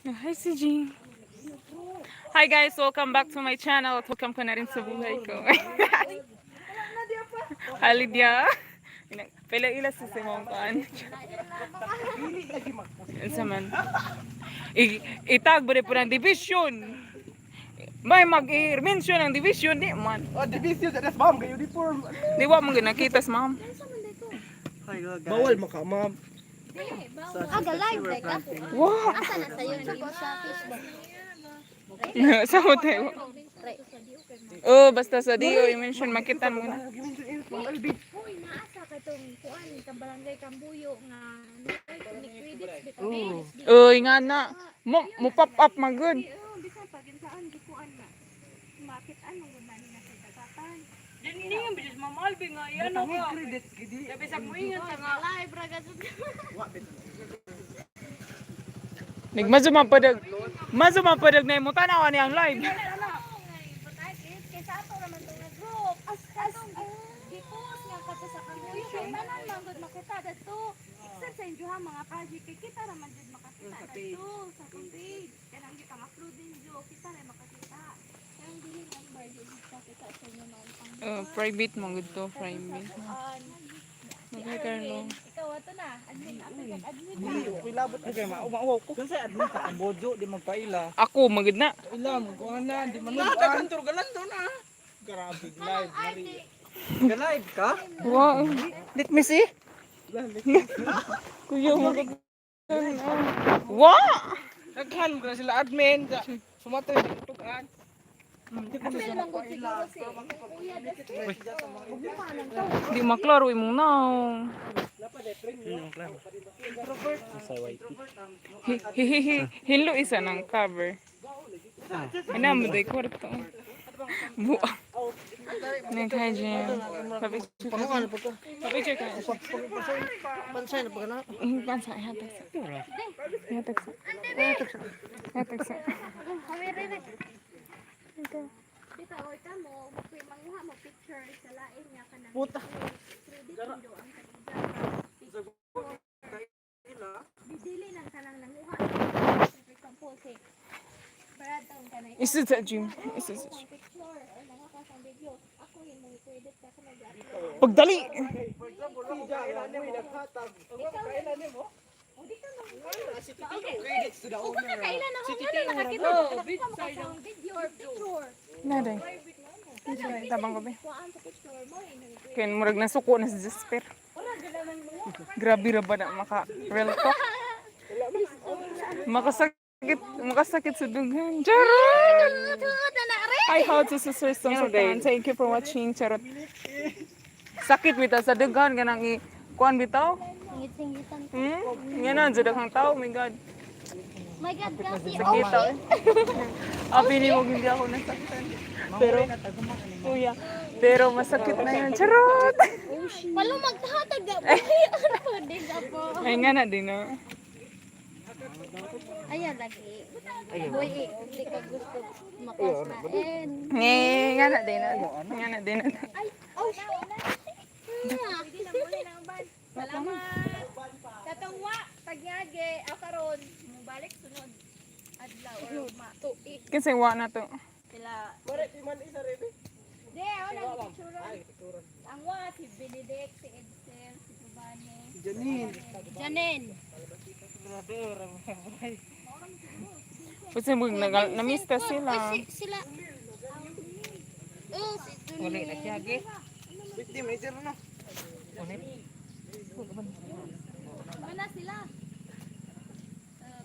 Hi, CG. Hi guys, welcome back to my channel at welcome ka na rin sa buhay ko. Hi, Lydia. Pila ila sa simong kuan. Unsa man? Itag ba po ng division? May mag-mention ng division di man. Oh, division sa ma'am kay uniform. Di wa man nakita sa ma'am. Bawal maka, ma'am. Aga live like ako. Wow. Asa na sa'yo sa Facebook? Sa hotel. Oh, basta sa Dio i-mention makita mo na. Uy, naasa ka tong kuan ka barangay Kambuyo nga ni credits bitaw. Uy, nga na. Mo pop up magud. Oo, bisan pag insaan di kuan na. Makit ano gud na nila sa tagapan. Hindi nga bilis Ma'am Albi nga yan ako. Credits gidi. Sabi sa muingan sa nga. Live ra gud. Nagmazuma padag. Mazuma padag na imo tanawa ni ang live. Kay sa ato raman tong group. As as gipost nga kato sa Kambuyo kay tanan man gud makita dadto. Except sa inyo ha mga project kay kita raman jud makakita dadto sa atong page. Kanang gipang-upload ninyo kita ra makakita. Kanang dili number di kita sa inyo noon pang Oh, private mo gud to, private. kuan. Si Magay Carlo. Arvin, ikaw ato na. Admin ato kag admin na. Okay labot na kay maumaw ko. Kasi admin sa Kambojo, di magpaila. Ako magud na. Ila, magkuhan na, di man Lahat ang turgalan do na. Grabe live mari. Ka-live ka? Wow. Let me see. Kuya mo gud. Wow! Naghan mo na sila admin. Sumatoy sa tugan. Apil man gud siguro si Kuya Dustin. Di maklaro imong naong. Hihihi, hilo isa ng cover. Ana mo day kwarto. Buang. Nag hi Jim. Pa-picture ka. Pa-picture ka. Pansay na pag na. Pansa, ihatag sa. Ihatag sa. Ihatag sa. Dito oy ka mo, manguha mo picture sa lain nga kanang Puta. credit window ang kanang Dili nang kanang nanguha. For example, si Brad ang kanay Isa sa gym. Isa sa gym. picture or nanguha ka sa video. Ako yung mga credit ka sa mag-upload. Pagdali! For example, si Jaila nimo naghatag. Kaila nimo. Credits to the owner. Kailan ako nga na nakakita nakakita mo ka sa video or picture. Naday. Tabang ko ba? Kuhaan sa picture mo eh. Kaya murag nasuko na si Jasper. Grabe ra ba na maka real talk? Makasakit, makasakit sa dughan. Charot! Hi, how to sa Sultan. Thank you for watching. Charot. Sakit bitaw sa dughan kanang i kuan bitaw. Singit-singitan. Nga na jud akong tao. Oh my God. My God, kasi Sakit tao. Abi ni mo hindi ako nasaktan. Pero kuya, pero masakit na yun. Charot! Palo maghatag ga. Ano po din ako. Ay nga na din no. Ayan lagi. Boy, eh, hindi ka gusto makasain. Nga nga na din na. Nga na din na. Ay, oh shit. Salamat. Katong wa tagyage aw karon mubalik sunod adlaw or ma. Kasi wa na to. Sila. Mare di man isa rebe. Di, ako lang picture. Ang wa si Benedict, si Edsel, si Giovanni. Janine. Janen. Kasi mag nagal namista sila. Ay, si, sila. Oh, si Juni. Wait, di manager na. Wala sila.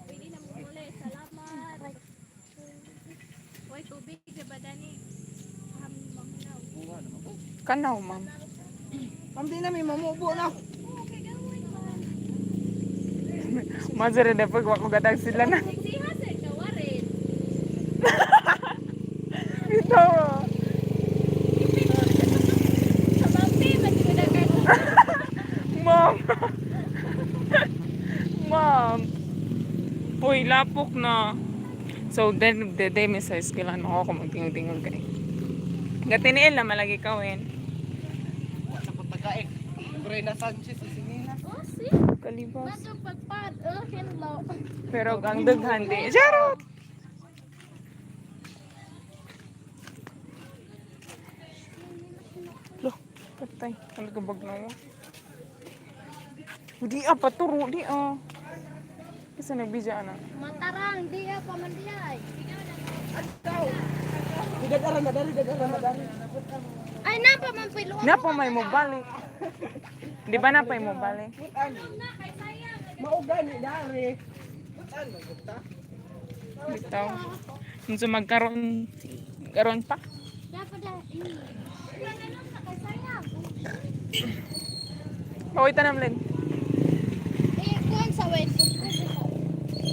Pwede na mo muli. Salamat. Hoy, tubig di ba dani? Ham mamunaw. Kanaw, ma'am. Ma'am di na may mamubo na. Mazara na pag wa ko gatag sila na. Siha sa kawarin. Bitaw. Sa mampi man ko na Ma'am. Ma'am. Puy, lapok na. So, then, the day may size kailangan ako kung magtingog-tingog kay. Gatiniil na malagi kawin. Corina Sanchez si Sinina. Oh, see? Kalibas. Madong pagpad. Oh, hello. Pero ang daghan di. Charot! Loh, patay. Ano ka bag na mo? Di ah, paturo. Di ah. Kasi nagbidya na. Matarang, di ah, pamandiay. Dagara na dari, dagara na dari. Ay, napa man pilo. Napa may mo balik. Di ba napay mo balik? Butan. Mao gani dari. Butan magpunta. Bitaw. Unsa magkaroon karon pa? Dapat na. Ano na kay sayang. Pakoy tanam len. Eh, kuan sa wait ko.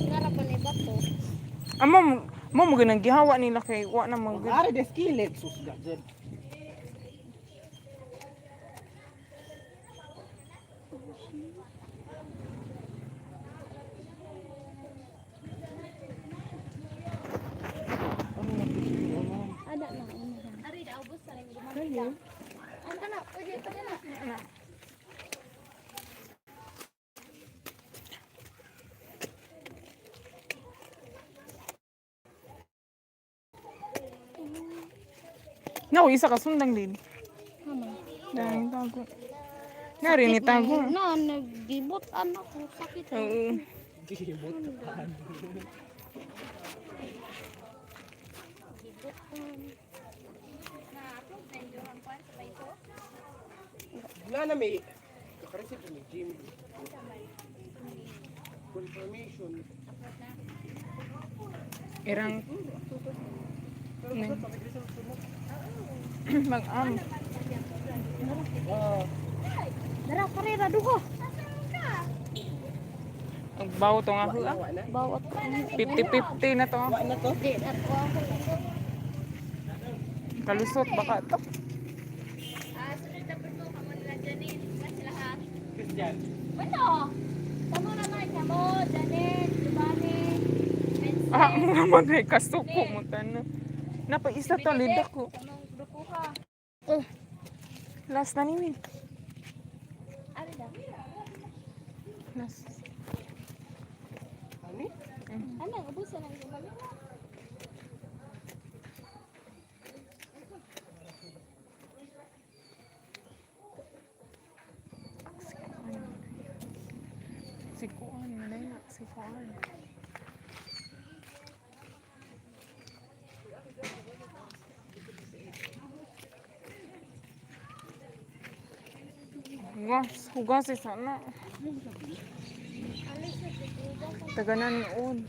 Nara pa ni bato. Amo mo mo ganang gihawa nila kay wa na man gud. Ari des kilig sus gadget. Ada na. Ari da ubos sa ring gumamit. Ano na, pwede pa na. No, isa ka sundang din. Dahil tago. Nari ni tago. Na, nagibot anak ko. Sakit. Oo. Wala na may nakareceive ni Jim. Confirmation. Irang mag-am. Dara, karera, dugo. Ang bawo to nga hula. Wa na. Bawat 50-50 na to. Wa na to. Di, ako ako. Kalusot baka to. Ah, sunod na po kamo nila Janine. Ba sila ha? Christian. Bueno. Kamo naman kamo Janine, Giovanni, Vincent. Ah, mura man kay kasuko mo tanan. Napaisa to lida ko. Kamong grupo ka. Last na ni Min. Ari da. Last. Ani? Ano, ubusan ang gumamit. Si Kuan, malay na. Si Kuan. Hugas, hugas eh, sana. Taganan noon.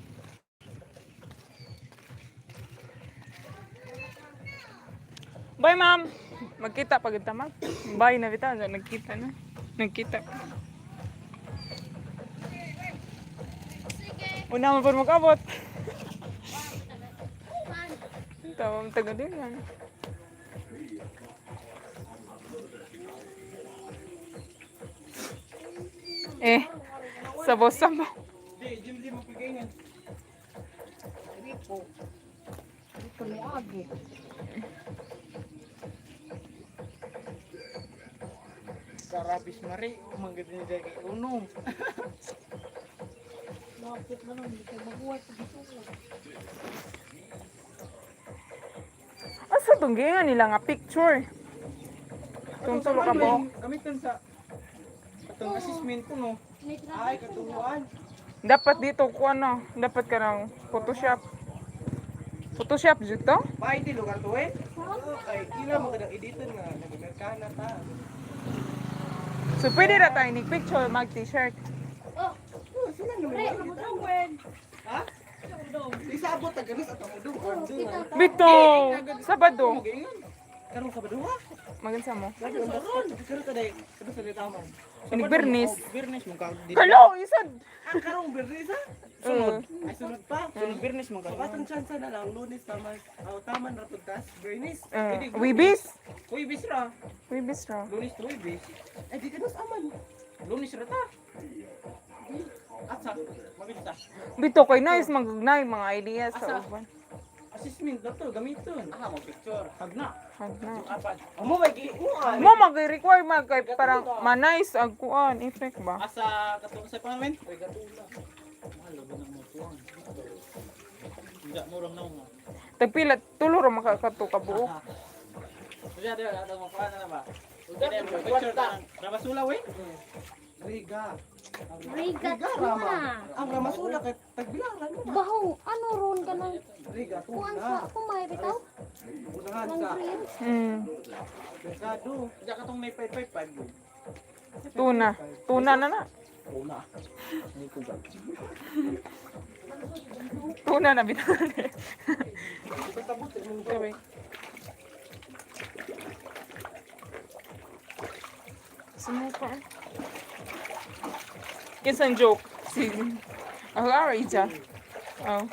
Bye, ma'am. Magkita pag ita, ma'am. Bye na bitaw. Nagkita na. Nagkita. Una mo pa mag-abot. Tama, taga din yan. Eh, sabo-sabo. Di, Jim di mo pagayon. Ripo. Dito may agi. Sarabis mari, manggad ni kay unom. Lapit na lang, hindi ka mabuhay sa dito. Asa tong giingan nila nga picture? Tong tulo ka buok. Gamiton sa atong assessment ko no. Ay katuruan. Dapat dito ko ano, dapat ka ng Photoshop. Photoshop dito? Paay di lugar to eh. Kay ila mo kadang editon nga nag-Amerikana ta. So pwede ra tayo ni picture mag t-shirt. Oh, sila naman. Ha? Isabot ta ganus atong udong. Bito, Sabado. Karon sa Sabado ha? Magansa mo. Karon, karon ta day, karon sa taman. Inig Bernis. Birnes mong ka. Kalo, isad. Ah, karong Bernis ha? Sunod. Ay sunod pa. Sunod Birnes mong ka. So atong chance na lang Lunes taman. Aw taman ra pud tas Bernis. Wibis. Huwebes ra. Wibis ra. Lunes to Huwebes. Ay di kanus aman. Lunes ra ta. Atsa, maganda. Bito kay nice magugnay mga ideas sa uban. Assessment na to, gamiton. Ah, mo picture. Hagna. Hagna. Apan. Amo may giliuan. Mo mag-require mag kay parang ma-nice ag kuan effect ba? Asa katong sa pangalan? Regatula. Mahal ba nang motuan? Hindi mo rang naong. Tagpila tulo ra makakato ka buok. Diya diya ato mo kuan na ba? Kaya mo picture ta. Ramasula we. Riga. Riga Riga rama. Ang ramasula kay tagbilaran mo na. Baho, ano ron ka nang Riga kuan tuna. sa kumay bitaw? Unahan Nang sa green. merkado. Diya katong may 555 we. Tuna. Tuna na na. Tuna. Ni ko ba? Tuna na bitaw. Pasabot mo. Sabi. Sumuka. Kinsang joke? Si... Oh, alright, ja. Oh.